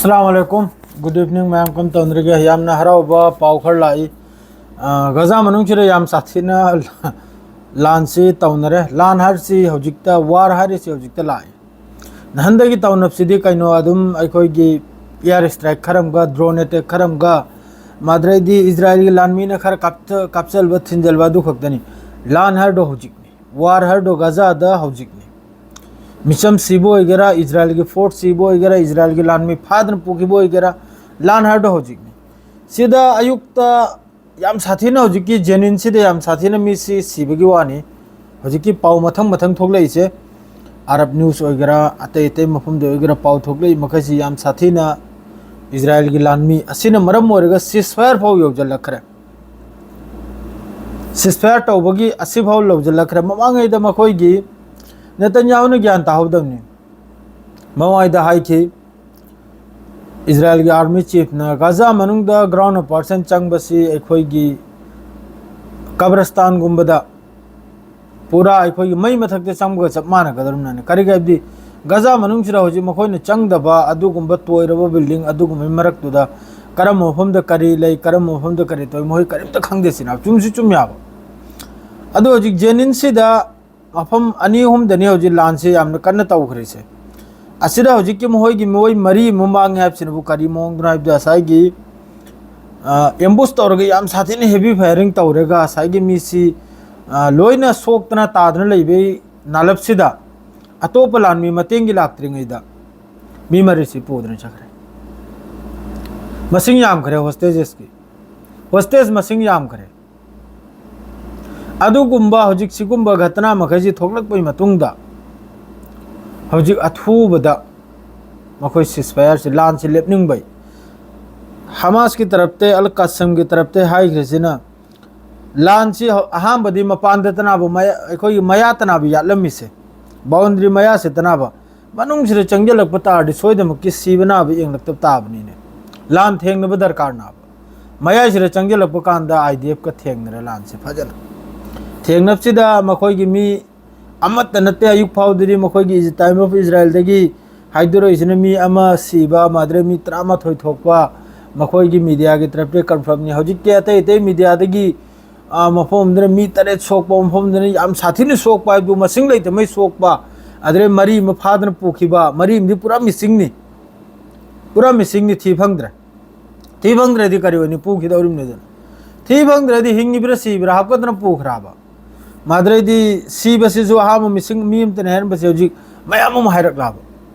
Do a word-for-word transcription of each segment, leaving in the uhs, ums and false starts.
ꯑꯁꯂꯥꯝ ꯑꯂꯩꯀꯨꯝ꯫ Good evening ꯃꯌꯥꯝ꯫ ꯀꯝ ꯇꯧꯅꯔꯤꯒꯦ? ꯌꯥꯝꯅ ꯍꯔꯥꯎꯕ ꯄꯥꯎ ꯈꯔ ꯂꯥꯛꯏ꯫ ꯑ, ꯒꯖꯥ ꯃꯅꯨꯡꯁꯤꯗ ꯌꯥꯝ ꯁꯥꯊꯤꯅ ꯂꯥꯟꯁꯤ ꯇꯧꯅꯔꯦ꯫ ꯂꯥꯟ ꯍꯥꯏꯔꯤꯁꯤ ꯍꯧꯖꯤꯛꯇ, ꯋꯥꯔ ꯍꯥꯏꯔꯤꯁꯤ ꯍꯧꯖꯤꯛꯇ ꯂꯥꯛꯏ꯫ ꯅꯍꯥꯟꯗꯒꯤ ꯇꯧꯅꯕꯁꯤꯗꯤ ꯀꯩꯅꯣ, ꯑꯗꯨꯝ ꯑꯩꯈꯣꯏꯒꯤ ꯑꯦꯌꯔ ꯏꯁꯇ꯭ꯔꯥꯏꯛ ꯈꯔ ꯑꯃꯒ, ꯗ꯭ꯔꯣꯟ ꯑꯦꯇꯦꯛ ꯈꯔ ꯑꯃꯒ, ꯃꯗ꯭ꯔꯩꯗꯤ ꯏꯖꯔꯥꯏꯜꯒꯤ ꯂꯥꯟꯃꯤꯅ ꯈꯔ ꯀꯥꯞꯊ-, ꯀꯥꯞꯆꯜꯕ, ꯊꯤꯟꯖꯜꯕ, ꯑꯗꯨ ꯈꯛꯇꯅꯤ꯫ ꯂꯥꯟ ꯍꯥꯏꯔꯗꯣ ꯍꯧꯖꯤꯛꯅꯤ, ꯋꯥꯔ ꯍꯥꯏꯔꯗꯣ ꯒꯖꯥꯗ ꯍꯧꯖꯤꯛꯅꯤ꯫ ꯃꯤꯆꯝ ꯁꯤꯕ ꯑꯣꯏꯒꯦꯔꯥ, ꯏꯖꯔꯥꯏꯜꯒꯤ ꯐꯣꯔꯁ ꯁꯤꯕ ꯑꯣꯏꯒꯦꯔꯥ, ꯏꯖꯔꯥꯏꯜꯒꯤ ꯂꯥꯟꯃꯤ ꯐꯥꯗꯅ ꯄꯨꯈꯤꯕ ꯑꯣꯏꯒꯦꯔꯥ, ꯂꯥꯟ ꯍꯥꯏꯔꯗꯣ ꯍꯧꯖꯤꯛꯅꯤ꯫ ꯁꯤꯗ ꯑꯌꯨꯛꯇ ꯌꯥꯝ ꯁꯥꯊꯤꯅ, ꯍꯧꯖꯤꯛꯀꯤ ꯖꯦꯅꯤꯟꯁꯤꯗ ꯌꯥꯝ ꯁꯥꯊꯤꯅ ꯃꯤꯁꯤ ꯁꯤꯕꯒꯤ ꯋꯥꯅꯤ꯫ ꯍꯧꯖꯤꯛꯀꯤ ꯄꯥꯎ ꯃꯊꯪ ꯃꯊꯪ ꯊꯣꯛꯂꯛꯏꯁꯦ, ꯑꯔꯕ ꯅ꯭ꯌꯨꯁ ꯑꯣꯏꯒꯦꯔꯥ, ꯑꯇꯩ ꯑꯇꯩ ꯃꯐꯝꯗ ꯑꯣꯏꯒꯦꯔꯥ, ꯄꯥꯎ ꯊꯣꯛꯂꯛꯏ ꯃꯈꯩꯁꯤ ꯌꯥꯝ ꯁꯥꯊꯤꯅ ꯏꯖꯔꯥꯏꯜꯒꯤ ꯂꯥꯟꯃꯤ ꯑꯁꯤꯅ ꯃꯔꯝ ꯑꯣꯏꯔꯒ ꯁꯤꯁꯐꯥꯌꯔ ꯐꯥꯎ ꯌꯧꯁꯤꯜꯂꯛꯈ꯭ꯔꯦ꯫ ꯁꯤꯁꯐꯥꯌꯔ ꯇꯧꯕꯒꯤ ꯑꯁꯤꯐꯥꯎ ꯂꯧꯁꯤꯜꯂꯛꯈ꯭ꯔꯦ꯫ ꯃꯃꯥꯡꯉꯩꯗ ꯃꯈꯣꯏꯒꯤ ꯅꯦꯇꯟꯌꯥꯍꯨꯅ ꯒ꯭ꯌꯥꯟ ꯇꯥꯍꯧꯗꯕꯅꯤ꯫ ꯃꯃꯥꯡꯉꯩꯗ ꯍꯥꯏꯈꯤ, ꯏꯖꯔꯥꯏꯜꯒꯤ ꯑꯥꯔꯃꯤ ꯆꯤꯐꯅ ꯒꯥꯖꯥ ꯃꯅꯨꯡꯗ ꯒ꯭ꯔꯥꯎꯟ ꯑꯣꯄꯔꯦꯁꯟ ꯆꯪꯕꯁꯤ ꯑꯩꯈꯣꯏꯒꯤ ꯀꯕꯔꯁꯇꯥꯟꯒꯨꯝꯕꯗ ꯄꯨꯔꯥ ꯑꯩꯈꯣꯏꯒꯤ ꯃꯩ ꯃꯊꯛꯇ ꯆꯪꯕꯒ ꯆꯞ ꯃꯥꯟꯅꯒꯗꯧꯔꯤꯕꯅꯤ꯫ ꯀꯔꯤꯒꯤ ꯍꯥꯏꯕꯗꯤ ꯒꯥꯖꯥ ꯃꯅꯨꯡꯁꯤꯗ ꯍꯧꯖꯤꯛ ꯃꯈꯣꯏꯅ ꯆꯪꯗꯕ ꯑꯗꯨꯒꯨꯝꯕ ꯇꯣꯏꯔꯕ ꯕꯤꯜꯗꯤꯡ ꯑꯗꯨꯒꯨꯝꯕꯒꯤ ꯃꯔꯛꯇꯨꯗ ꯀꯔꯝꯕ ꯃꯐꯝꯗ ꯀꯔꯤ ꯂꯩ, ꯀꯔꯝꯕ ꯃꯐꯝꯗ ꯀꯔꯤ ꯇꯧꯏ, ꯃꯈꯣꯏ ꯀꯔꯤꯝꯇ ꯈꯪꯗꯦ ꯁꯤꯅ꯫ ꯆꯨꯝꯁꯨ ꯆꯨꯝ ꯌꯥꯕ꯫ ꯑꯗꯣ ꯍꯧꯖꯤꯛ ꯖꯦꯅꯤꯟꯁꯤꯗ ꯃꯐꯝ ꯑꯅꯤ ꯑꯍꯨꯝꯗꯅꯤ ꯍꯧꯖꯤꯛ ꯂꯥꯟꯁꯦ ꯌꯥꯝꯅ ꯀꯟꯅ ꯇꯧꯈ꯭ꯔꯤꯁꯦ꯫ ꯑꯁꯤꯗ ꯍꯧꯖꯤꯛꯀꯤ ꯃꯈꯣꯏꯒꯤ ꯃꯤꯑꯣꯏ ꯃꯔꯤ ꯑꯃ ꯃꯥꯡꯉꯦ ꯍꯥꯏꯕꯁꯤꯅꯕꯨ ꯀꯔꯤ ꯃꯑꯣꯡꯗꯅꯣ ꯍꯥꯏꯕꯗ, ꯉꯁꯥꯏꯒꯤ, ꯑ, ꯑꯦꯝꯕꯨꯁ ꯇꯧꯔꯒ ꯌꯥꯝ ꯁꯥꯊꯤꯅ ꯍꯦꯚꯤ ꯐꯥꯌꯔꯤꯡ ꯇꯧꯔꯒ ꯉꯁꯥꯏꯒꯤ ꯃꯤꯁꯤ, ꯑ, ꯂꯣꯏꯅ ꯁꯣꯛꯇꯅ ꯇꯥꯗꯅ ꯂꯩꯕꯒꯤ ꯅꯥꯂꯞꯁꯤꯗ ꯑꯇꯣꯞꯄ ꯂꯥꯟꯃꯤ ꯃꯇꯦꯡꯒꯤ ꯂꯥꯛꯇ꯭ꯔꯤꯉꯩꯗ ꯃꯤ ꯃꯔꯤꯁꯤ ꯄꯨꯗꯨꯅ ꯆꯠꯈ꯭ꯔꯦ꯫ ꯃꯁꯤꯡ ꯌꯥꯝꯈ꯭ꯔꯦ ꯍꯣꯁꯇꯦꯖꯦꯁꯀꯤ꯫ ꯍꯣꯁꯇꯦꯖ ꯃꯁꯤꯡ ꯌꯥꯝꯈ꯭ꯔꯦ꯫ ꯑꯗꯨꯒꯨꯝꯕ ꯍꯧꯖꯤꯛ ꯁꯤꯒꯨꯝꯕ ꯘꯇꯅꯥ ꯃꯈꯩꯁꯤ ꯊꯣꯛꯂꯛꯄꯒꯤ ꯃꯇꯨꯡꯗ ꯍꯧꯖꯤꯛ ꯑꯊꯨꯕꯗ ꯃꯈꯣꯏ ꯁꯤꯁꯐꯥꯌꯔꯁꯤ, ꯂꯥꯟꯁꯤ ꯂꯦꯞꯅꯤꯡꯕꯩ ꯍꯃꯥꯁꯀꯤ ꯇꯔꯞꯇ, ꯑꯜ ꯀꯥꯁꯝꯒꯤ ꯇꯔꯞꯇ ꯍꯥꯏꯈ꯭ꯔꯤꯁꯤꯅ, ꯂꯥꯟꯁꯤ ꯍꯧ-, ꯑꯍꯥꯟꯕꯗꯤ ꯃꯄꯥꯟꯗ ꯇꯅꯥꯕ ꯃꯌꯥ-, ꯑꯩꯈꯣꯏꯒꯤ ꯃꯌꯥ ꯇꯅꯥꯕ ꯌꯥꯠꯂꯝꯃꯤꯁꯦ, ꯕꯥꯎꯟꯗ꯭ꯔꯤ ꯃꯌꯥꯁꯦ ꯇꯅꯥꯕ, ꯃꯅꯨꯡꯁꯤꯗ ꯆꯪꯁꯤꯜꯂꯛꯄ ꯇꯥꯔꯗꯤ ꯁꯣꯏꯗꯅꯃꯛꯀꯤ ꯁꯤꯕ ꯅꯥꯕ ꯌꯦꯡꯂꯛꯇꯕ ꯇꯥꯕꯅꯤꯅꯦ꯫ ꯂꯥꯟ ꯊꯦꯡꯅꯕ ꯗꯔꯀꯥꯔ ꯅꯥꯕ꯫ ꯃꯌꯥꯏꯁꯤꯗ ꯆꯪꯁꯤꯜꯂꯛꯄ ꯀꯥꯟꯗ ꯑꯥꯏ ꯗꯤ ꯑꯦꯐꯀ ꯊꯦꯡꯅꯔꯦ ꯂꯥꯟꯁꯦ ꯐꯖꯅ꯫ ꯊꯦꯡꯅꯕꯁꯤꯗ ꯃꯈꯣꯏꯒꯤ ꯃꯤ ꯑꯃꯠꯇ ꯅꯠꯇꯦ, ꯑꯌꯨꯛ ꯐꯥꯎꯗꯗꯤ ꯃꯈꯣꯏꯒꯤ ꯏꯖ-, ꯇꯥꯏꯝ ꯑꯣꯐ ꯏꯖꯔꯥꯏꯜꯗꯒꯤ ꯍꯥꯏꯗꯣꯔꯛꯏꯁꯤꯅ ꯃꯤ ꯑꯃ ꯁꯤꯕ, ꯃꯥꯗ꯭ꯔꯦ ꯃꯤ ꯇꯔꯥꯃꯥꯊꯣꯏ ꯊꯣꯛꯄ, ꯃꯈꯣꯏꯒꯤ ꯃꯤꯗꯤꯌꯥꯒꯤ ꯇꯔꯞꯇ ꯀꯟꯐꯥꯔꯝꯅꯤ꯫ ꯍꯧꯖꯤꯛꯇꯤ ꯑꯇꯩ ꯑꯇꯩ ꯃꯤꯗꯤꯌꯥꯗꯒꯤ, ꯑ, ꯃꯐꯝ ꯑꯃꯗꯅ ꯃꯤ ꯇꯔꯦꯠ ꯁꯣꯛꯄ, ꯃꯐꯝ ꯑꯃꯗꯅ ꯌꯥꯝ ꯁꯥꯊꯤꯅ ꯁꯣꯛꯄ ꯍꯥꯏꯕꯗꯨ ꯃꯁꯤꯡ ꯂꯩꯇꯕꯩ ꯁꯣꯛꯄ, ꯑꯗꯨꯗꯩ ꯃꯔꯤ ꯑꯃ ꯐꯥꯗꯅ ꯄꯨꯈꯤꯕ, ꯃꯔꯤ ꯑꯃꯗꯤ ꯄꯨꯔꯥ ꯃꯤꯁꯤꯡꯅꯤ, ꯄꯨꯔꯥ ꯃꯤꯁꯤꯡꯅꯤ, ꯊꯤ ꯐꯪꯗ꯭ꯔꯦ꯫ ꯊꯤ ꯐꯪꯗ꯭ꯔꯗꯤ ꯀꯔꯤ ꯑꯣꯏꯅꯤ? ꯄꯨꯈꯤꯗꯧꯔꯤꯕꯅꯤꯗꯅ꯫ ꯊꯤ ꯐꯪꯗ꯭ꯔꯗꯤ ꯍꯤꯡꯉꯤꯕ꯭ꯔꯥ ꯁꯤꯕ꯭ꯔꯥ ꯍꯥꯞꯀꯗꯅ ꯄꯨꯈ꯭ꯔꯕ꯫ ꯃꯥꯗ꯭ꯔꯩꯗꯤ ꯁꯤꯕꯁꯤꯁꯨ ꯑꯍꯥꯟꯕ ꯃꯤꯁꯤꯡ ꯃꯤ ꯑꯃꯇꯅ ꯍꯥꯏꯔꯝꯕꯁꯦ ꯍꯧꯖꯤꯛ ꯃꯌꯥꯝ ꯑꯃ ꯍꯥꯏꯔꯛꯂꯕ꯫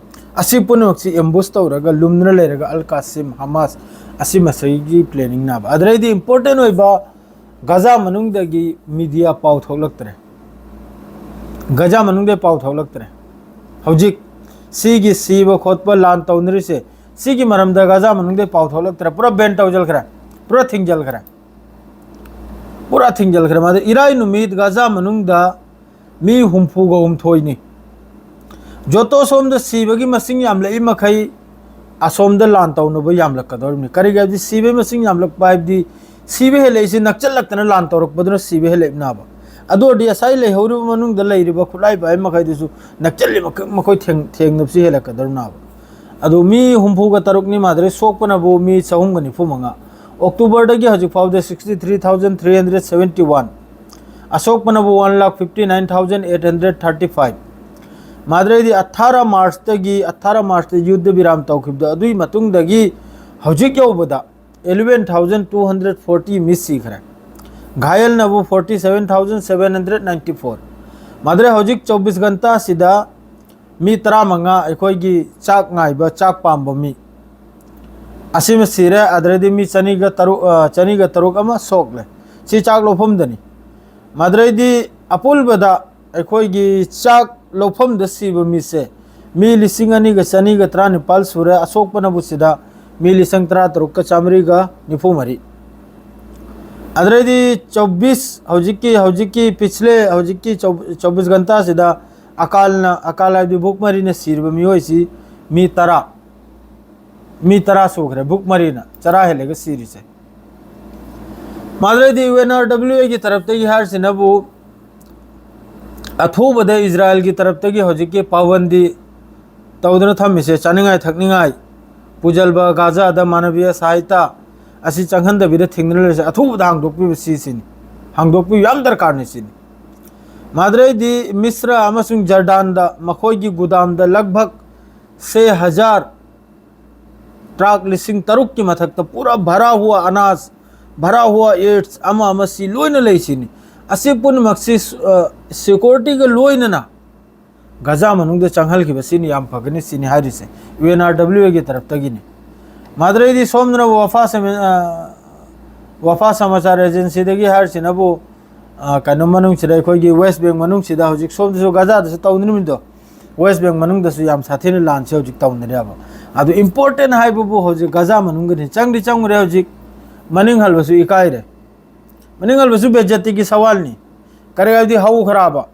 ꯑꯁꯤ ꯄꯨꯝꯅꯃꯛꯁꯤ ꯑꯦꯝꯕꯨꯁ ꯇꯧꯔꯒ ꯂꯨꯝꯗꯨꯅ ꯂꯩꯔꯒ ꯑꯜ ꯀꯥꯁꯤꯝ, ꯍꯃꯥꯁ, ꯑꯁꯤ ꯃꯁꯤꯒꯤ ꯄ꯭ꯂꯦꯅꯤꯡꯅꯦꯕ꯫ ꯑꯗꯨꯗꯩꯗꯤ ꯏꯝꯄꯣꯔꯇꯦꯟ ꯑꯣꯏꯕ ꯒꯥꯖꯥ ꯃꯅꯨꯡꯗꯒꯤ ꯃꯤꯗꯤꯌꯥ ꯄꯥꯎ ꯊꯣꯛꯂꯛꯇ꯭ꯔꯦ꯫ ꯒꯥꯖꯥ ꯃꯅꯨꯡꯗꯒꯤ ꯄꯥꯎ ꯊꯣꯛꯂꯛꯇ꯭ꯔꯦ꯫ ꯍꯧꯖꯤꯛ ꯁꯤꯒꯤ ꯁꯤꯕ ꯈꯣꯠꯄ ꯂꯥꯟ ꯇꯧꯅꯔꯤꯁꯦ, ꯁꯤꯒꯤ ꯃꯔꯝꯗ ꯒꯥꯖꯥ ꯃꯅꯨꯡꯗꯒꯤ ꯄꯥꯎ ꯊꯣꯛꯂꯛꯇ꯭ꯔꯦ꯫ ꯄꯨꯔꯥ ꯕꯦꯟ ꯇꯧꯖꯤꯜꯈ꯭ꯔꯦ, ꯄꯨꯔꯥ ꯊꯤꯡꯖꯤꯜꯈ꯭ꯔꯦ, ꯄꯨꯔꯥ ꯊꯤꯡꯖꯤꯜꯈ꯭ꯔꯦ꯫ ꯃꯥꯗꯤ ꯏꯔꯥꯏ ꯅꯨꯃꯤꯠ ꯒꯥꯖꯥ ꯃꯅꯨꯡꯗ ꯃꯤ ꯍꯨꯝꯐꯨꯒ ꯍꯨꯝꯊꯣꯏꯅꯤ꯫ ꯖꯣꯇꯣ ꯁꯣꯝꯗ ꯁꯤꯕꯒꯤ ꯃꯁꯤꯡ ꯌꯥꯝꯂꯛꯏ ꯃꯈꯩ ꯑꯁꯣꯝꯗ ꯂꯥꯟ ꯇꯧꯅꯕ ꯌꯥꯝꯂꯛꯀꯗꯧꯔꯤꯕꯅꯤ꯫ ꯀꯔꯤꯒꯤ ꯍꯥꯏꯕꯗꯤ ꯁꯤꯕꯒꯤ ꯃꯁꯤꯡ ꯌꯥꯝꯂꯛꯄ ꯍꯥꯏꯕꯗꯤ ꯁꯤꯕ ꯍꯦꯜꯂꯛꯏꯁꯤ ꯅꯛꯁꯤꯜꯂꯛꯇꯅ ꯂꯥꯟ ꯇꯧꯔꯛꯄꯗꯨꯅ ꯁꯤꯕ ꯍꯦꯜꯂꯛꯏꯕꯅꯦꯕ꯫ ꯑꯗꯨ ꯑꯣꯏꯔꯗꯤ ꯉꯁꯥꯏ ꯂꯩꯍꯧꯔꯤꯕ ꯃꯅꯨꯡꯗ ꯂꯩꯔꯤꯕ ꯈꯨꯠꯂꯥꯏ ꯄꯥꯏꯕ ꯃꯈꯩꯗꯨꯁꯨ ꯅꯛꯁꯤꯜꯂꯤ ꯃꯈꯩ ꯃꯈꯣꯏ ꯊꯦꯡ-, ꯊꯦꯡꯅꯕꯁꯤ ꯍꯦꯜꯂꯛꯀꯗꯧꯔꯤꯕꯅꯦꯕ꯫ ꯑꯗꯨ ꯃꯤ ꯍꯨꯝꯐꯨꯒ ꯇꯔꯨꯛꯅꯤ ꯃꯥꯗ꯭ꯔꯦ, ꯁꯣꯛꯄꯅꯕꯨ ꯃꯤ ꯆꯍꯨꯝꯒ ꯅꯤꯐꯨ ꯃꯉꯥ꯫ ꯑꯣꯛꯇꯣꯕꯔꯗꯒꯤ ꯍꯧꯖꯤꯛ ꯐꯥꯎꯗ sixty three thousand three hundred seventy one꯫ ꯑꯁꯣꯛꯄꯅꯕꯨ one lakh fifty nine thousand eight hundred thirty five꯫ ꯃꯥꯗ꯭ꯔꯩꯗꯤ ꯑꯊꯥꯔ ꯃꯥꯔꯆꯇꯒꯤ, ꯑꯊꯥꯔ ꯃꯥꯔꯆꯇ ꯌꯨꯗ ꯕꯤꯔꯥꯝ ꯇꯧꯈꯤꯕꯗꯣ, ꯑꯗꯨꯒꯤ ꯃꯇꯨꯡꯗꯒꯤ ꯍꯧꯖꯤꯛ ꯌꯧꯕꯗ eleven thousand two hundred forty ꯃꯤ ꯁꯤꯈ꯭ꯔꯦ꯫ ꯘꯥꯌꯜꯅꯕꯨ forty seven thousand seven hundred ninety four꯫ ꯃꯥꯗ꯭ꯔꯩ ꯍꯧꯖꯤꯛ ꯆꯧꯕꯤꯁ ꯘꯟꯇꯥꯁꯤꯗ ꯃꯤ ꯇꯔꯥꯃꯉꯥ ꯑꯩꯈꯣꯏꯒꯤ ꯆꯥꯛ ꯉꯥꯏꯕ, ꯆꯥꯛ ꯄꯥꯝꯕ ꯃꯤ ꯑꯁꯤꯃ ꯁꯤꯔꯦ꯫ ꯑꯗꯨꯗꯩꯗꯤ ꯃꯤ ꯆꯅꯤꯒ ꯇꯔꯨꯛ, ꯑ, ꯆꯅꯤꯒ ꯇꯔꯨꯛ ꯑꯃ ꯁꯣꯛꯂꯦ꯫ ꯁꯤ ꯆꯥꯛ ꯂꯧꯐꯝꯗꯅꯤ꯫ ꯃꯗꯨꯗꯩꯗꯤ ꯑꯄꯨꯟꯕꯗ ꯑꯩꯈꯣꯏꯒꯤ ꯆꯥꯛ ꯂꯧꯐꯝꯗ ꯁꯤꯕ ꯃꯤꯁꯦ ꯃꯤ ꯂꯤꯁꯤꯡ ꯑꯅꯤꯒ ꯆꯅꯤꯒ ꯇꯔꯥꯅꯤꯄꯥꯜ ꯁꯨꯔꯦ꯫ ꯑꯁꯣꯛꯄꯅꯕꯨ ꯁꯤꯗ ꯃꯤ ꯂꯤꯁꯤꯡ ꯇꯔꯥꯇꯔꯨꯛꯀ ꯆꯥꯃꯔꯤꯒ ꯅꯤꯐꯨ ꯃꯔꯤ꯫ ꯑꯗꯨꯗꯩꯗꯤ ꯆꯧꯕꯤꯁ, ꯍꯧꯖꯤꯛꯀꯤ, ꯍꯧꯖꯤꯛꯀꯤ ꯄꯤꯁꯂꯦ, ꯍꯧꯖꯤꯛꯀꯤ ꯆꯧ-, ꯆꯧꯕꯤꯁ ꯘꯟꯇꯥꯁꯤꯗ ꯑꯀꯥꯜꯅ, ꯑꯀꯥꯜ ꯍꯥꯏꯕꯗꯤ ꯚꯨꯛꯃꯔꯤꯅ ꯁꯤꯔꯕ ꯃꯤꯑꯣꯏꯁꯤ ꯃꯤ ꯇꯔꯥ, ꯃꯤ ꯇꯔꯥ ꯁꯨꯈ꯭ꯔꯦ, ꯚꯨꯛꯃꯔꯤꯅ ꯆꯔꯥ ꯍꯦꯜꯂꯒ ꯁꯤꯔꯤꯁꯦ꯫ ꯃꯗꯨꯗꯩꯗꯤ ꯌꯨ ꯑꯦꯟ ꯑꯥꯔ ꯗꯕ꯭ꯂꯤꯎ ꯑꯦꯒꯤ ꯇꯔꯞꯇꯒꯤ ꯍꯥꯏꯔꯤꯁꯤꯅꯕꯨ ꯑꯊꯨꯕꯗ ꯏꯖꯔꯥꯏꯜꯒꯤ ꯇꯔꯞꯇꯒꯤ ꯍꯧꯖꯤꯛꯀꯤ ꯄꯥꯕꯟꯗꯤ ꯇꯧꯗꯅ ꯊꯝꯃꯤꯁꯦ, ꯆꯥꯅꯤꯡꯉꯥꯏ ꯊꯛꯅꯤꯡꯉꯥꯏ ꯄꯨꯖꯜꯕ, ꯒꯥꯖꯥꯗ ꯃꯥꯅꯕꯤꯌ ꯁꯍꯥꯌꯇꯥ ꯑꯁꯤ ꯆꯪꯍꯟꯗꯕꯤꯗ ꯊꯤꯡꯗꯨꯅ ꯂꯩꯔꯤꯁꯦ, ꯑꯊꯨꯕꯗ ꯍꯥꯡꯗꯣꯛꯄꯤꯕ ꯁꯤꯁꯤꯅꯤ꯫ ꯍꯥꯡꯗꯣꯛꯄꯤꯕ ꯌꯥꯝ ꯗꯔꯀꯥꯔꯅꯤ ꯁꯤꯅꯤ꯫ ꯃꯥꯗ꯭ꯔꯩꯗꯤ ꯃꯤꯁ꯭ꯔ ꯑꯃꯁꯨꯡ ꯖꯔꯗꯥꯟꯗ ꯃꯈꯣꯏꯒꯤ ꯒꯨꯗꯥꯝꯗ ꯂꯒꯚꯒ ꯁꯦ ꯍꯖꯥꯔ, ꯇ꯭ꯔꯥꯛ ꯂꯤꯁꯤꯡ ꯇꯔꯨꯛꯀꯤ ꯃꯊꯛꯇ ꯄꯨꯔꯥ ꯚꯔꯥ ꯍꯨꯋꯥ ꯑꯅꯥꯖ, ꯚꯔꯥ ꯍꯨꯋꯥ ꯏꯠꯁ, ꯑꯃ ꯑꯃ ꯁꯤ ꯂꯣꯏꯅ ꯂꯩꯁꯤꯅꯤ꯫ ꯑꯁꯤ ꯄꯨꯝꯅꯃꯛꯁꯤ, ꯑ, ꯁꯦꯀ꯭ꯌꯨꯔꯤꯇꯤꯒ ꯂꯣꯏꯅꯅ ꯒꯖꯥ ꯃꯅꯨꯡꯗ ꯆꯪꯍꯜꯈꯤꯕ ꯁꯤꯅꯤ ꯌꯥꯝ ꯐꯒꯅꯤ ꯁꯤꯅꯤ ꯍꯥꯏꯔꯤꯁꯦ, ꯌꯨ ꯑꯦꯟ ꯑꯥꯔ ꯗꯕ꯭ꯂꯤꯎ ꯑꯦꯒꯤ ꯇꯔꯞꯇꯒꯤꯅꯤ꯫ ꯃꯥꯗ꯭ꯔꯩꯗꯤ ꯁꯣꯝꯗꯅꯕꯨ ꯋꯥꯐꯥ ꯁꯃ-, ꯑ, ꯋꯥꯐꯥ ꯁꯃꯥꯆꯥꯔ ꯑꯦꯖꯦꯟꯁꯤꯗꯒꯤ ꯍꯥꯏꯔꯤꯁꯤꯅꯕꯨ, ꯑ, ꯀꯩꯅꯣ ꯃꯅꯨꯡꯁꯤꯗ, ꯑꯩꯈꯣꯏꯒꯤ ꯋꯦꯁ ꯕꯦꯡ ꯃꯅꯨꯡꯁꯤꯗ ꯍꯧꯖꯤꯛ ꯁꯣꯝꯗꯁꯨ ꯒꯖꯥꯗꯁꯨ ꯇꯧꯅꯔꯤꯕꯗꯣ, ꯋꯦꯁ ꯕꯦꯡ ꯃꯅꯨꯡꯗꯁꯨ ꯌꯥꯝ ꯁꯥꯊꯤꯅ ꯂꯥꯟꯁꯦ ꯍꯧꯖꯤꯛ ꯇꯧꯅꯔꯦꯕ꯫ ꯑꯗꯨ ꯏꯝꯄꯣꯔꯇꯦꯟ ꯍꯥꯏꯕꯕꯨ ꯍꯧꯖꯤꯛ ꯒꯖꯥ ꯃꯅꯨꯡꯗꯅꯤ꯫ ꯆꯪꯗꯤ ꯆꯪꯉꯨꯔꯦ ꯍꯧꯖꯤꯛ, ꯃꯅꯤꯡ ꯍꯜꯕꯁꯨ ꯏꯀꯥꯏꯔꯦ꯫ ꯃꯅꯤꯡ ꯍꯜꯕꯁꯨ ꯕꯦꯖꯇꯤꯒꯤ ꯁꯋꯥꯜꯅꯤ꯫ ꯀꯔꯤ ꯍꯥꯏꯕꯗꯤ ꯍꯧꯈ꯭ꯔꯕ꯫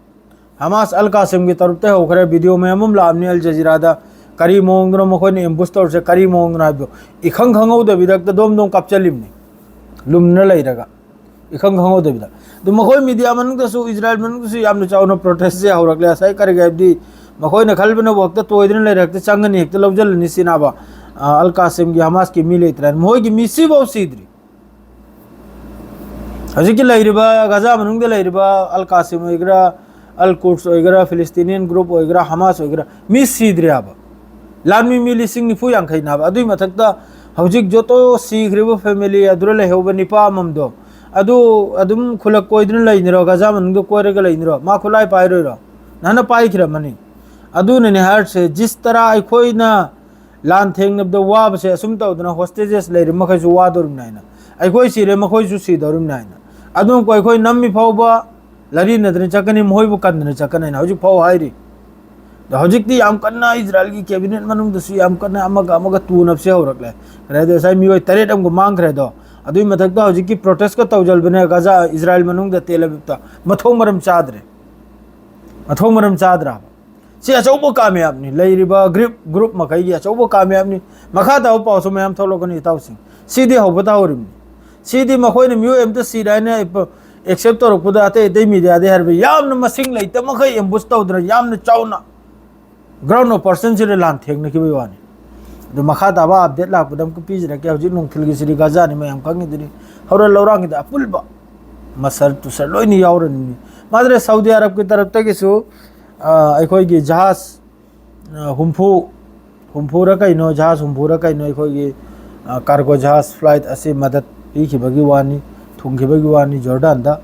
ꯍꯃꯥꯁ ꯑꯜ ꯀꯥꯁꯤꯝꯒꯤ ꯇꯔꯨꯞꯇ ꯍꯧꯈ꯭ꯔꯦ꯫ ꯚꯤꯗꯤꯑꯣ ꯃꯌꯥꯝ ꯑꯃ ꯂꯥꯛꯑꯕꯅꯤ ꯑꯜ ꯖꯖꯤꯔꯥꯗ꯫ ꯀꯔꯤ ꯃꯑꯣꯡꯗꯅꯣ ꯃꯈꯣꯏꯅ ꯑꯦꯝꯕꯨꯁ ꯇꯧꯔꯤꯁꯦ, ꯀꯔꯤ ꯃꯑꯣꯡꯗꯅꯣ ꯍꯥꯏꯕꯗꯣ ꯏꯈꯪ ꯈꯪꯍꯧꯗꯕꯤꯗ ꯍꯦꯛꯇ ꯗꯣꯝ ꯗꯣꯝ ꯀꯥꯞꯆꯜꯂꯤꯕꯅꯤ, ꯂꯨꯝꯅ ꯂꯩꯔꯒ, ꯏꯈꯪ ꯈꯪꯍꯧꯗꯕꯤꯗ꯫ ꯑꯗꯨ ꯃꯈꯣꯏ ꯃꯤꯗꯤꯌꯥ ꯃꯅꯨꯡꯗꯁꯨ, ꯏꯖꯔꯥꯏꯜ ꯃꯅꯨꯡꯗꯁꯨ ꯌꯥꯝꯅ ꯆꯥꯎꯅ ꯄ꯭ꯔꯣꯇꯦꯁꯁꯦ ꯍꯧꯔꯛꯂꯦ꯫ ꯉꯁꯥꯏ ꯀꯔꯤꯒꯤ ꯍꯥꯏꯕꯗꯤ ꯃꯈꯣꯏꯅ ꯈꯜꯕꯅꯕꯨ ꯍꯦꯛꯇ ꯇꯣꯏꯗꯅ ꯂꯩꯔꯦ, ꯍꯦꯛꯇ ꯆꯪꯒꯅꯤ, ꯍꯦꯛꯇ ꯂꯧꯁꯤꯜꯂꯅꯤ ꯁꯤꯅꯕ꯫ ꯑ, ꯑꯜ ꯀꯥꯁꯤꯝꯒꯤ ꯍꯃꯥꯁꯀꯤ ꯃꯤ ꯂꯩꯇ꯭ꯔꯦ꯫ ꯃꯈꯣꯏꯒꯤ ꯃꯤ ꯁꯤꯐꯥꯎ ꯁꯤꯗ꯭ꯔꯤ꯫ ꯍꯧꯖꯤꯛꯀꯤ ꯂꯩꯔꯤꯕ ꯒꯖꯥ ꯃꯅꯨꯡꯗ ꯂꯩꯔꯤꯕ ꯑꯜ ꯀꯥꯁꯤꯝ ꯑꯣꯏꯒꯦꯔꯥ, ꯑꯜ ꯀꯨꯗꯁ ꯑꯣꯏꯒꯦꯔꯥ, ꯐꯤꯂꯤꯁꯇꯤꯅꯤꯌꯟ ꯒ꯭ꯔꯨꯞ ꯑꯣꯏꯒꯦꯔꯥ, ꯍꯃꯥꯁ ꯑꯣꯏꯒꯦꯔꯥ, ꯃꯤ ꯁꯤꯗ꯭ꯔꯦ ꯍꯥꯏꯕ꯫ ꯂꯥꯟꯃꯤ ꯃꯤ ꯂꯤꯁꯤꯡ ꯅꯤꯐꯨ ꯌꯥꯡꯈꯩ ꯅꯥꯕ꯫ ꯑꯗꯨꯏ ꯃꯊꯛꯇ ꯍꯧꯖꯤꯛ ꯖꯣꯇꯣ ꯁꯤꯈ꯭ꯔꯤꯕ ꯐꯦꯃꯤꯂꯤ ꯑꯗꯨꯗ ꯂꯩꯍꯧꯕ ꯅꯤꯄꯥ ꯑꯃꯃꯝꯗꯣ, ꯑꯗꯨ ꯑꯗꯨꯝ ꯈꯨꯂꯛ ꯀꯣꯏꯗꯨꯅ ꯂꯩꯅꯤꯔꯣ? ꯒꯖꯥ ꯃꯅꯨꯡꯗ ꯀꯣꯏꯔꯒ ꯂꯩꯅꯤꯔꯣ? ꯃꯥ ꯈꯨꯠꯂꯥꯏ ꯄꯥꯏꯔꯣꯏꯔꯣ? ꯅꯍꯥꯟꯅ ꯄꯥꯏꯈ꯭ꯔꯃꯅꯤ꯫ ꯑꯗꯨꯅꯅꯦ ꯍꯥꯏꯔꯤꯁꯦ, ꯖꯤꯁ ꯇꯔꯥ ꯑꯩꯈꯣꯏꯅ ꯂꯥꯟ ꯊꯦꯡꯅꯕꯗ ꯋꯥꯕꯁꯦ ꯑꯁꯨꯝ ꯇꯧꯗꯅ ꯍꯣꯁꯇꯦꯖꯦꯁ ꯂꯩꯔꯤ ꯃꯈꯩꯁꯨ ꯋꯥꯗꯧꯔꯤꯕꯅꯤ ꯍꯥꯏꯅ, ꯑꯩꯈꯣꯏ ꯁꯤꯔꯦ ꯃꯈꯣꯏꯁꯨ ꯁꯤꯗꯧꯔꯤꯕꯅꯤ ꯍꯥꯏꯅ꯫ ꯑꯗꯨꯅꯀꯣ ꯑꯩꯈꯣꯏ ꯅꯝꯃꯤ ꯐꯥꯎꯕ ꯂꯥꯔꯤꯅꯗꯅ ꯆꯠꯀꯅꯤ, ꯃꯈꯣꯏꯕꯨ ꯀꯟꯗꯅ ꯆꯠꯀꯅꯤ ꯍꯥꯏꯅ ꯍꯧꯖꯤꯛ ꯐꯥꯎ ꯍꯥꯏꯔꯤ꯫ ꯑꯗꯣ ꯍꯧꯖꯤꯛꯇꯤ ꯌꯥꯝ ꯀꯟꯅ ꯏꯖꯔꯥꯏꯜꯒꯤ ꯀꯦꯕꯤꯅꯦꯠ ꯃꯅꯨꯡꯗꯁꯨ ꯌꯥꯝ ꯀꯟꯅ ꯑꯃꯒ ꯑꯃꯒ ꯇꯨꯅꯕꯁꯦ ꯍꯧꯔꯛꯂꯦ꯫ ꯀꯔꯤ ꯍꯥꯏꯗꯤ ꯉꯁꯥꯏ ꯃꯤꯑꯣꯏ ꯇꯔꯦꯠ ꯑꯃꯒ ꯃꯥꯡꯈ꯭ꯔꯦ꯫ ꯑꯗꯣ ꯑꯗꯨꯒꯤ ꯃꯊꯛꯇ ꯍꯧꯖꯤꯛꯀꯤ ꯄ꯭ꯔꯣꯇꯦꯁꯀ ꯇꯧꯖꯜꯕꯅꯦ ꯒꯖꯥ, ꯏꯖꯔꯥꯏꯜ ꯃꯅꯨꯡꯗ ꯇꯦꯜ ꯑꯕꯤꯕꯇ꯫ ꯃꯊꯣꯡ ꯃꯔꯝ ꯆꯥꯗ꯭ꯔꯦ꯫ ꯃꯊꯣꯡ ꯃꯔꯝ ꯆꯥꯗ꯭ꯔꯕ꯫ ꯁꯤ ꯑꯆꯧꯕ ꯀꯥꯃꯌꯥꯕꯅꯤ, ꯂꯩꯔꯤꯕ ꯒ꯭ꯔꯨꯞ, ꯒ꯭ꯔꯨꯞ ꯃꯈꯩꯒꯤ ꯑꯆꯧꯕ ꯀꯥꯃꯌꯥꯕꯅꯤ꯫ ꯃꯈꯥ ꯇꯥꯕ ꯄꯥꯎꯁꯨ ꯃꯌꯥꯝ ꯊꯣꯛꯂꯛꯀꯅꯤ ꯏꯇꯥꯎꯁꯤꯡ꯫ ꯁꯤꯗꯤ ꯍꯧꯕ ꯇꯧꯔꯤꯕꯅꯤ꯫ ꯁꯤꯗꯤ ꯃꯈꯣꯏꯅ ꯃꯤꯑꯣꯏ ꯑꯃꯇ ꯁꯤꯔꯦ ꯍꯥꯏꯅ ꯑꯦꯛꯁꯦꯞ ꯇꯧꯔꯛꯄꯗ ꯑꯇꯩ ꯑꯇꯩ ꯃꯤꯗꯤꯌꯥꯗꯤ ꯍꯥꯏꯔꯕ ꯌꯥꯝꯅ ꯃꯁꯤꯡ ꯂꯩꯇ ꯃꯈꯩ ꯑꯦꯝꯕꯨꯁ ꯇꯧꯗꯅ ꯌꯥꯝꯅ ꯆꯥꯎꯅ ꯒ꯭ꯔꯥꯎꯟ ꯑꯣꯄꯔꯦꯁꯟꯁꯤꯗ ꯂꯥꯟ ꯊꯦꯡꯅꯈꯤꯕꯒꯤ ꯋꯥꯅꯤ꯫ ꯑꯗꯨ ꯃꯈꯥ ꯇꯥꯕ ꯑꯞꯗꯦꯠ ꯂꯥꯛꯄꯗ ꯑꯃꯨꯛꯀ ꯄꯤꯖꯔꯛꯀꯦ꯫ ꯍꯧꯖꯤꯛ ꯅꯨꯡꯊꯤꯜꯒꯤꯁꯤꯗꯤ ꯒꯥꯖꯥꯅꯤ, ꯃꯌꯥꯝ ꯈꯪꯉꯤꯗꯨꯅꯤ꯫ ꯍꯧꯔ ꯂꯧꯔꯥꯡꯒꯤꯗ ꯑꯄꯨꯟꯕ ꯃꯁꯔ ꯇꯨꯁꯔ ꯂꯣꯏꯅ ꯌꯥꯎꯔꯅꯤ꯫ ꯃꯥꯗ꯭ꯔꯦ ꯁꯥꯎꯗꯤ ꯑꯔꯕꯀꯤ ꯇꯔꯞꯇꯒꯤꯁꯨ, ꯑ, ꯑꯩꯈꯣꯏꯒꯤ ꯖꯍꯥꯖ, ꯑ, ꯍꯨꯝꯐꯨ, ꯍꯨꯝꯐꯨꯔ ꯀꯩꯅꯣ, ꯖꯍꯥꯖ ꯍꯨꯝꯐꯨꯔ ꯀꯩꯅꯣ, ꯑꯩꯈꯣꯏꯒꯤ, ꯑ, ꯀꯥꯔꯒꯣ ꯖꯍꯥꯖ ꯐ꯭ꯂꯥꯏꯠ ꯑꯁꯤ ꯃꯗꯠ ꯄꯤꯈꯤꯕꯒꯤ ꯋꯥꯅꯤ, ꯊꯨꯡꯈꯤꯕꯒꯤ ꯋꯥꯅꯤ ꯖꯣꯔꯗꯥꯟꯗ꯫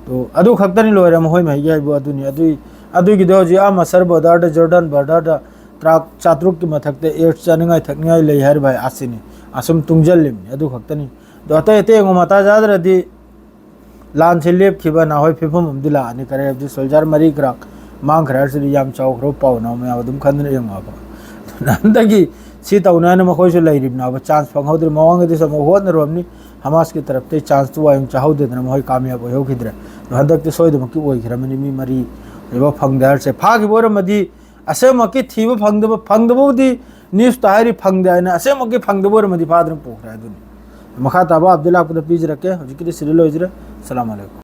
ꯑꯗꯨ, ꯑꯗꯨ ꯈꯛꯇꯅꯤ ꯂꯣꯏꯔꯦ ꯃꯈꯣꯏ ꯃꯍꯩꯒꯤ ꯍꯥꯏꯕꯨ ꯑꯗꯨꯅꯤ꯫ ꯑꯗꯨꯏ, ꯑꯗꯨꯒꯤꯗꯣ ꯍꯧꯖꯤꯛ ꯑꯥ ꯃꯁꯔ ꯕꯣꯔꯗꯔꯗ, ꯖꯣꯔꯗꯥꯟ ꯕꯣꯔꯗꯔꯗ ꯇ꯭ꯔꯥꯛ ꯆꯥꯇ꯭ꯔꯨꯛꯀꯤ ꯃꯊꯛꯇ ꯑꯦꯗꯁ ꯆꯥꯅꯤꯡꯉꯥꯏ ꯊꯛꯅꯤꯡꯉꯥꯏ ꯂꯩ ꯍꯥꯏꯔꯤꯕ ꯍꯥꯏ ꯑꯁꯤꯅꯤ꯫ ꯑꯁꯨꯝ ꯇꯨꯡꯁꯤꯜꯂꯤꯕꯅꯤ, ꯑꯗꯨ ꯈꯛꯇꯅꯤ꯫ ꯑꯗꯣ ꯑꯇꯩ ꯑꯇꯩ ꯑꯃꯨꯛ ꯃꯇꯥ ꯆꯥꯗ꯭ꯔꯗꯤ ꯂꯥꯟꯁꯦ ꯂꯦꯞꯈꯤꯕ ꯅꯍꯣꯏ ꯐꯤꯕꯝ ꯑꯃꯗꯤ ꯂꯥꯛꯑꯅꯤ꯫ ꯀꯔꯤ ꯍꯥꯏꯕꯗꯤ ꯁꯣꯜꯖꯔ ꯃꯔꯤ ꯈꯔ ꯃꯥꯡꯈ꯭ꯔꯦ ꯍꯥꯏꯔꯁꯤꯗꯤ ꯌꯥꯝ ꯆꯥꯎꯈ꯭ꯔꯕ ꯄꯥꯎꯅ ꯃꯌꯥꯝ ꯑꯗꯨꯝ ꯈꯟꯗꯅ ꯌꯦꯡꯉꯣꯕ꯫ ꯑꯗꯨꯅ ꯍꯟꯗꯛꯀꯤ ꯁꯤ ꯇꯧꯅꯤ ꯍꯥꯏꯅ ꯃꯈꯣꯏꯁꯨ ꯂꯩꯔꯤꯕꯅꯦꯕ, ꯆꯥꯟꯁ ꯐꯪꯍꯧꯗ꯭ꯔꯦ꯫ ꯃꯃꯥꯡꯒꯤꯗꯁꯨ ꯑꯃꯨꯛ ꯍꯣꯠꯅꯔꯨꯔꯕꯅꯤ, ꯍꯃꯥꯁꯀꯤ ꯇꯔꯞꯇꯩ ꯆꯥꯟꯁꯇꯨ ꯋꯥꯌꯨꯡ ꯆꯥꯍꯧꯗꯗꯅ ꯃꯈꯣꯏ ꯀꯥꯃꯌꯥꯕ ꯑꯣꯏꯍꯧꯈꯤꯗ꯭ꯔꯦ꯫ ꯑꯗꯣ ꯍꯟꯗꯛꯇꯤ ꯁꯣꯏꯗꯅꯃꯛꯀꯤ ꯑꯣꯏꯈ꯭ꯔꯕꯅꯤ꯫ ꯃꯤ ꯃꯔꯤ ꯑꯣꯏꯕ ꯐꯪꯗꯦ ꯍꯥꯏꯔꯁꯦ꯫ ꯐꯥꯈꯤꯕ ꯑꯣꯏꯔꯝꯃꯗꯤ ꯑꯁꯦꯡꯕꯃꯛꯀꯤ ꯊꯤꯕ ꯐꯪꯗꯕ, ꯐꯪꯗꯕꯕꯨꯗꯤ ꯅ꯭ꯌꯨꯁꯇ ꯍꯥꯏꯔꯤ ꯐꯪꯗꯦ ꯍꯥꯏꯅ, ꯑꯁꯦꯡꯕꯃꯛꯀꯤ ꯐꯪꯗꯕ ꯑꯣꯏꯔꯝꯃꯗꯤ ꯐꯥꯗꯅ ꯄꯨꯈ꯭ꯔꯦ ꯑꯗꯨꯅꯤ꯫ ꯃꯈꯥ ꯇꯥꯕ ꯑꯞꯗꯦꯠ ꯂꯥꯛꯄꯗ ꯄꯤꯖꯔꯛꯀꯦ꯫ ꯍꯧꯖꯤꯛꯀꯤꯗꯤ ꯁꯤꯗ ꯂꯣꯏꯖꯔꯦ꯫ ꯑꯁꯂꯥꯃꯨ ꯑꯂꯩꯀꯨꯝ꯫